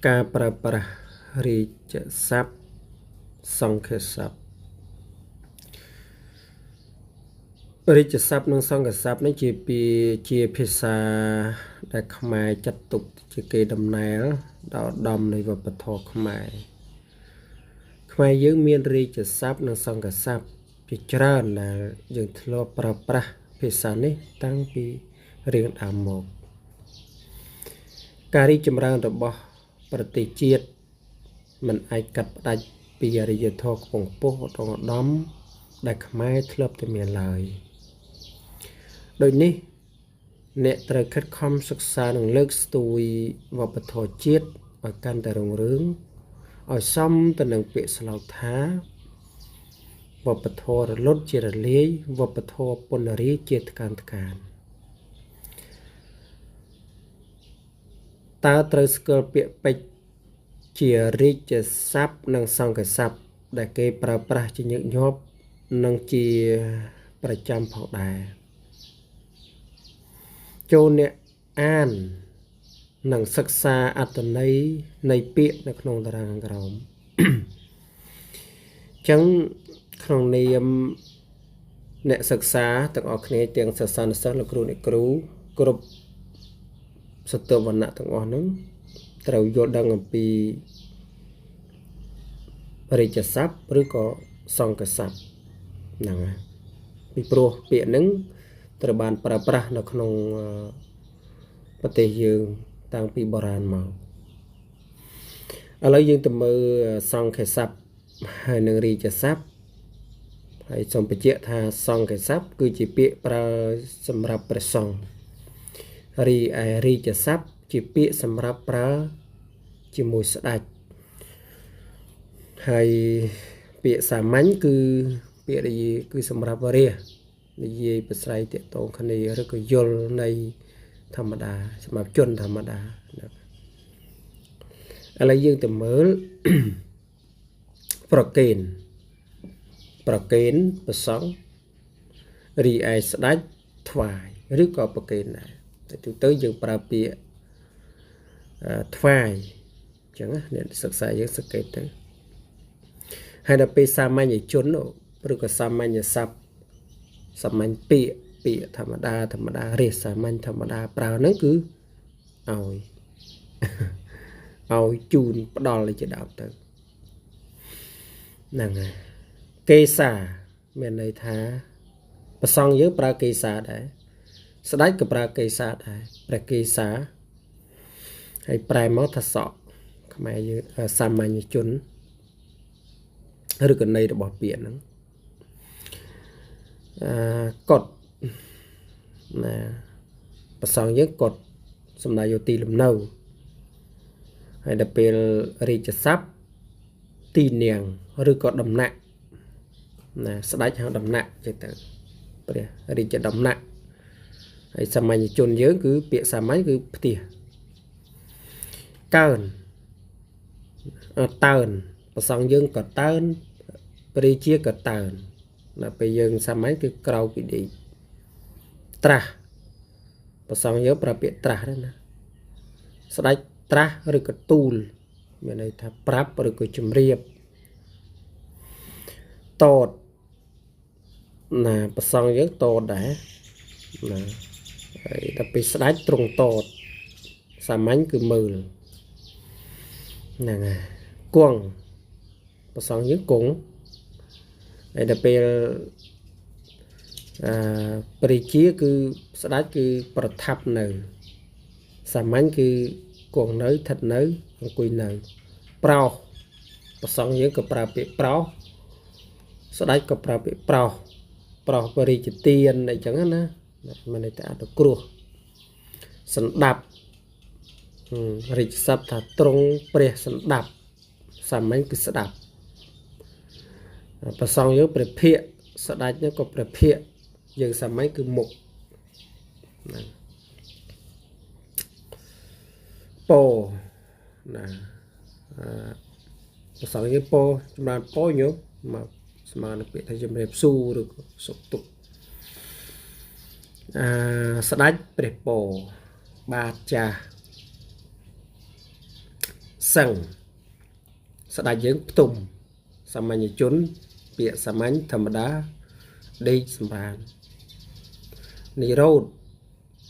ការប្រើប្រាស់រាជស័ព្ទសង្ឃស័ព្ទរាជស័ព្ទនិងសង្ឃស័ព្ទនេះជាភាសាដែលខ្មែរចាត់ទុកជាគេដំណែលដល់ឧត្តមនៃវប្បធម៌ខ្មែរខ្មែរយើងមានរាជស័ព្ទនិងសង្ឃស័ព្ទជាច្រើនដែលយើងធ្លាប់ប្រើប្រាស់ភាសានេះតាំងពីរៀងដើមមកការរីកចម្រើនរបស់ប្រទេសជាតិមិនអាចកាត់ផ្ដាច់ពីអរិយធម៌ខ្ពង់ខ្ពស់ឧត្តមឧត្តមដែលខ្មែរធ្លាប់តែមានឡើយដូចនេះអ្នកត្រូវខិតខំសិក្សានិងលើកស្ទួយវប្បធម៌ជាតិឲ្យកាន់តែរុងរឿងឲ្យសមទៅនឹងពាក្យស្លោកថាវប្បធម៌រលត់ជារលាយវប្បធម៌ពណរាជាថ្កើងថ្កានតើត្រូវស្គាល់ពាក្យពេចន៍ជារាជស័ព្ទនិងសង្ឃស័ព្ទដែលគេប្រើប្រាស់ជាញឹកញាប់និងជាប្រចាំផងដែរចូលអ្នកអាននិងសិក្សាអត្ថន័យនៃពាក្យនៅក្នុងតារាងខាងក្រោមចឹងក្នុងនាមអ្នកសិក្សាទាំងអស់គ្នាទាំងសិស្សានុសិស្សលោកគ្រូអ្នកគ្រូគ្រប់សតវណ្ណៈទាំងអស់ហ្នឹងត្រូវយល់ដឹងអំពីរាជស័ព្ទឬក៏សង្ឃស័ព្ទហ្នឹងហើយពីព្រោះពាក្យហ្នឹងត្រូវបានប្រើប្រាស់នៅក្នុងប្រទេសយើងតាំងពីបុរាណមកឥឡូវយើងទៅមើលសង្ឃស័ព្ទហើយនិងរាជស័ព្ទហើយសូមបញ្ជាក់ថាសង្ឃស័ព្ទគឺជាពាក្យប្រើសម្រាប់ព្រះសង្ឃរីឯរាជស័ព្ទជាពាក្យសម្រាប់ប្រើជាមួយស្ដេចហើយពាក្យសាមញ្ញគឺពាក្យគឺសម្រាប់រាជនិយាយប្រស្រ័យទាក់ទងគ្នាឬក៏យល់នៃធម្មតាសម្រាប់ជនធម្មតាឥឡូវយើងទៅមើលប្រកេនប្រសង់រីឯស្ដេចថ្វាយឬក៏ប្រកេនដែរតែទូទៅយើងប្រើពាក្យថ្វាយអញ្ចឹងណាអ្នកសិក្សាយើងសង្កេតទៅហើយដល់ពេលសាមញ្ញជនឬក៏សាមញ្ញស័ព្ទសាមញ្ញពាក្យធម្មតាធម្មតារាជសាមញ្ញធម្មតាប្រើហ្នឹងគឺឲ្យជូនផ្ដល់ជាដើមទៅហ្នឹងហើយកេសាមានន័យថាប្រសង់យើងប្រើកេសាដែរស្ដេចក៏ប្រើកេសាដែរព្រះកេសាហើយប្រែមកថាសក់ខ្មែរយើងសាមញ្ញជនឬក៏ន័យរបស់ពាក្យហ្នឹងកត់ណាប្រសង់យើងកត់សំដៅយកទីលំនៅហើយដល់ពេលរាជស័ព្ទទីនាងឬក៏ដំណាក់ណាស្ដេចហៅដំណាក់ចេះទៅព្រះរាជដំណាក់ហើយសាមញ្ញជនយើងគឺពាក្យសាមញ្ញគឺផ្ទះកើនតើនប្រសង់យើងក៏តើនព្រះជាក៏តើនដល់ពេលយើងសាមញ្ញគឺក្រៅពីដេកត្រាស់ប្រសង់យើងប្រើពាក្យត្រាស់ដែរណាស្ដេចត្រាស់ឬក៏ទូលមានន័យថាប្រាប់ឬក៏ជំរាបតតណាប្រសង់យើងតតដែរណាហើយដល់ពេលស្ដេចទ្រង់តតសាមញ្ញគឺមើលហ្នឹងហើយគង់ប្រសង់យើងគង់ហើយដល់ពេលព្រះជាគឺស្ដេចគឺប្រថាប់នៅសាមញ្ញគឺគង់នៅស្ថិតនៅអង្គុយនៅប្រោសប្រសង់យើងក៏ប្រើពាក្យប្រោសស្ដេចក៏ប្រើពាក្យប្រោសប្រោសបរិជាទានអីចឹងណាមានន័យថាអនុគ្រោះសន្តាប់រាជស័ព្ទថាទ្រង់ព្រះសន្តាប់សាមញ្ញគឺស្ដាប់ប្រសង់យើងព្រះភិក្ខស្ដេចនេះក៏ព្រះភិក្ខយើងសាមញ្ញគឺមុខណាពោណាប្រសង់យើងពោចម្រើនពោញោមមកស្មើនឹងពាក្យថាជំរាបសួរឬក៏សុខទុក្ខស្ដេចព្រះពោបាទចាស់ សឹងស្ដេចយើងផ្ទុំសាមញ្ញជនពាក្យសាមញ្ញធម្មតាដេកសម្រាននិរោធ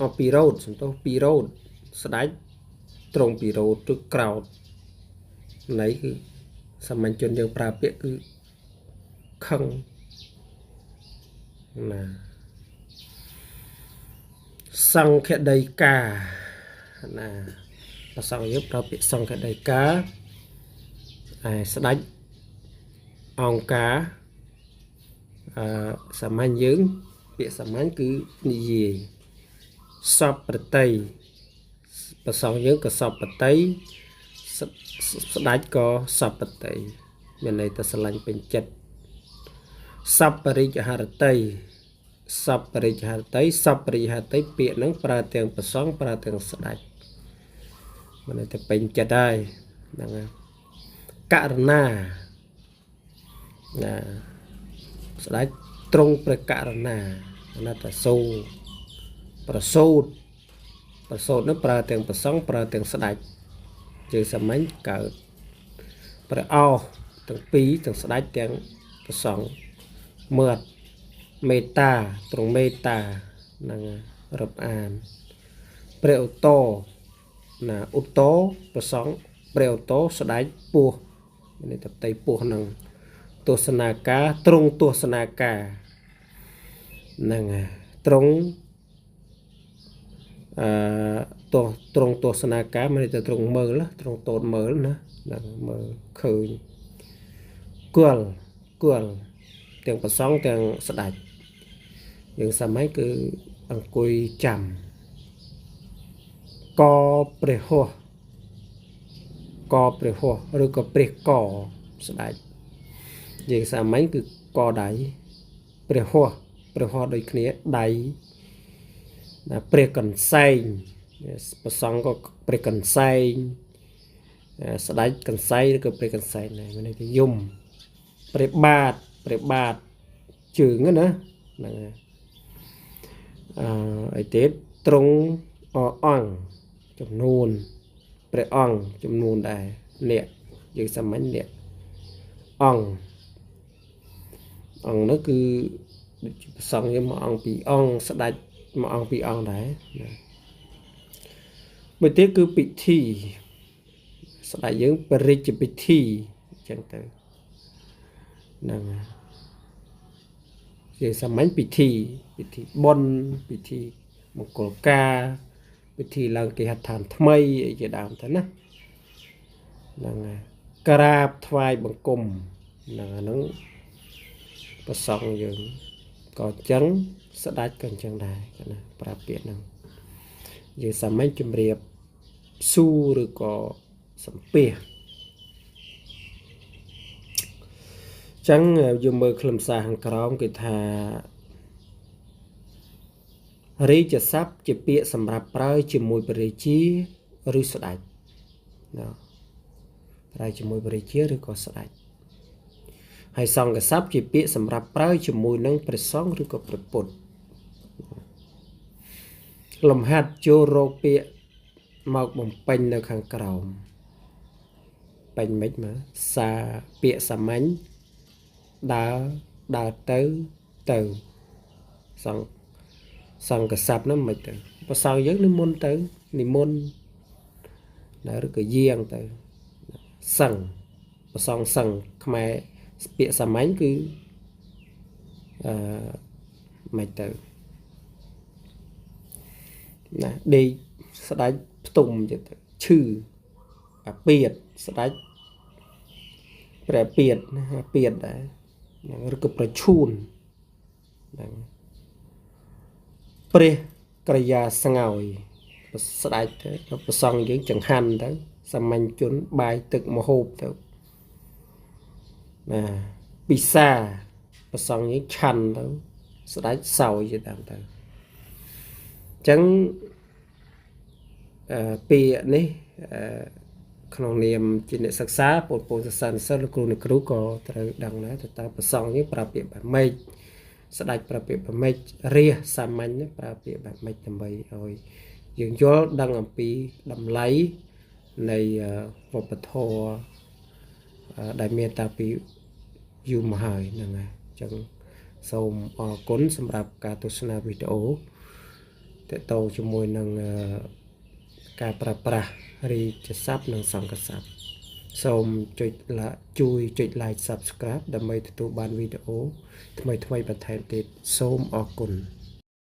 អពីរោធសំទោសពីរោធស្ដេចត្រង់ពីរោធឬក្រោតន័យគឺសាមញ្ញជនយើងប្រើពាក្យគឺខឹងណាសង្ឃដីកាណាប្រសងយើងប្រើពាក្យសង្ឃដីកាឯស្ដេចអង្គការអឺសាមញ្ញយើងពាក្យសាមញ្ញគឺនិយាយសពប្រតិប្រសងយើងក៏សពប្រតិស្ដេចក៏សពប្រតិមានន័យថាស្រឡាញ់ពេញចិត្តសពរិជ្ជហរតីសពរិជ្ជហរតីសពរិជ្ជហរតីពាក្យហ្នឹងប្រើទាំងប្រសងប្រើទាំងស្ដេចមានន័យថាពេញចិត្តហើយហ្នឹងហើយករណាណាស្ដេចត្រង់ព្រះករណាណាតសូប្រសូតប្រសូតនោះប្រើទាំងប្រសងប្រើទាំងស្ដេចជើងសាមញ្ញកើតព្រះអោសទាំងពីរទាំងស្ដេចទាំងប្រសងមើតមេត្តាត្រង់មេត្តាហ្នឹងរាប់អានព្រះឧត្តរណាឧត្តរប្រសងព្រះឧត្តរស្ដេចពោះមានន័យថាផ្ទៃពោះហ្នឹងទស្សនាការត្រង់ទស្សនាការហ្នឹងត្រង់អឺទោះត្រង់ទស្សនាការមានន័យថាត្រង់មើលត្រង់តូតមើលណាហ្នឹងមើលឃើញគល់គល់ទាំងប្រសងទាំងស្ដេចយើងសម័យគឺអង្គុយចាំកព្រះហោះកព្រះហោះឬក៏ព្រះកស្ដេចយើងសាមញ្ញគឺកដៃព្រះហោះព្រះហោះដូចគ្នាដៃណាព្រះកន្សែងប្រសងក៏ព្រះកន្សែងស្ដេចកន្សែងឬក៏ព្រះកន្សែងដែរមានន័យថាយំព្រះបាទព្រះបាទជើងណាហ្នឹងហើយអឺអីទៀតត្រង់អអង្គចំនួនព្រះអង្គចំនួនដែរអ្នកយើងសាមញ្ញអ្នកអង្គអង្គនោះគឺដូចជាប្រសងយើងមកអង្គពីរអង្គស្ដេចមកអង្គពីរអង្គដែរណាមួយទៀតគឺពិធីស្ដេចយើងបរិជ្ជពិធីអញ្ចឹងទៅហ្នឹងជាសាមញ្ញពិធីពិធីបុណ្យពិធីមង្គលការពិធីឡើងគេហដ្ឋានថ្មីអីជាដើមទៅណាហ្នឹងហើយក្រាបថ្វាយបង្គំហ្នឹងអាហ្នឹងប្រសងយើងក៏អញ្ចឹងស្ដេចក៏អញ្ចឹងដែរណាប្រាប់ពាក្យហ្នឹងយើងសាមញ្ញជំរាបសួរឬក៏សំពះចឹងយើងមើលខ្លឹមសារខាងក្រោមគេថារាជសព្ទជាពាក្យសម្រាប់ប្រើជាមួយព្រះរាជាឬស្ដេចណាប្រើជាមួយព្រះរាជាឬក៏ស្ដេចហើយសង្ឃសព្ទជាពាក្យសម្រាប់ប្រើជាមួយនឹងព្រះសង្ឃឬក៏ព្រះពុទ្ធលំហាត់ចូលរកពាក្យមកបំពេញនៅខាងក្រោមពេញមិនមើលសាពាក្យសាមញ្ញដើរដើរទៅទៅសង្ឃសង្ឃសព្ទហ្នឹងមិនទៅប្រសងយើងនិមន្តទៅនិមន្តណាឬក៏យាងទៅសឹងប្រសងសឹងខ្មែរពាក្យសាមញ្ញគឺអឺមិនទៅណាដេកស្ដេចផ្ទុំទៀតទៅឈឺអាពាតស្ដេចព្រះពាតណាអាពាតដែរហ្នឹងឬក៏ប្រឈួនហ្នឹងព្រះក្រយាស្ងោយស្ដេចទៅប្រសងយើងចង្ហាន់ទៅសាមញ្ញជនបាយទឹកម្ហូបទៅណាពិសាប្រសងយើងឆាន់ទៅស្ដេចសោយជាតាមទៅអញ្ចឹងអឺពាក្យនេះអឺក្នុងនាមជាអ្នកសិក្សាបងប្អូនសិស្សានុសិស្សលោកគ្រូអ្នកគ្រូក៏ត្រូវដឹងដែរថាតើប្រសងយើងប្រើពាក្យបែបម៉េចស្ដេចប្រើពាក្យបែបម៉េចរាជសាមញ្ញប្រើពាក្យបែបម៉េចដើម្បីឲ្យយើងយល់ដឹងអំពីតម្លៃ នៃវប្បធម៌ដែលមានតាំងពីយូរមកហើយហ្នឹងហើយអញ្ចឹងសូមអរគុណសម្រាប់ការទស្សនាវីដេអូតកតងជាមួយនឹងការប្រើប្រាស់រាជសព្ទនិងសង្ឃស័ព្ទសូមចុចជួយចុច like subscribe ដើម្បីទទួលបានវីដេអូថ្មីៗបន្ថែមទៀតសូមអរគុណ។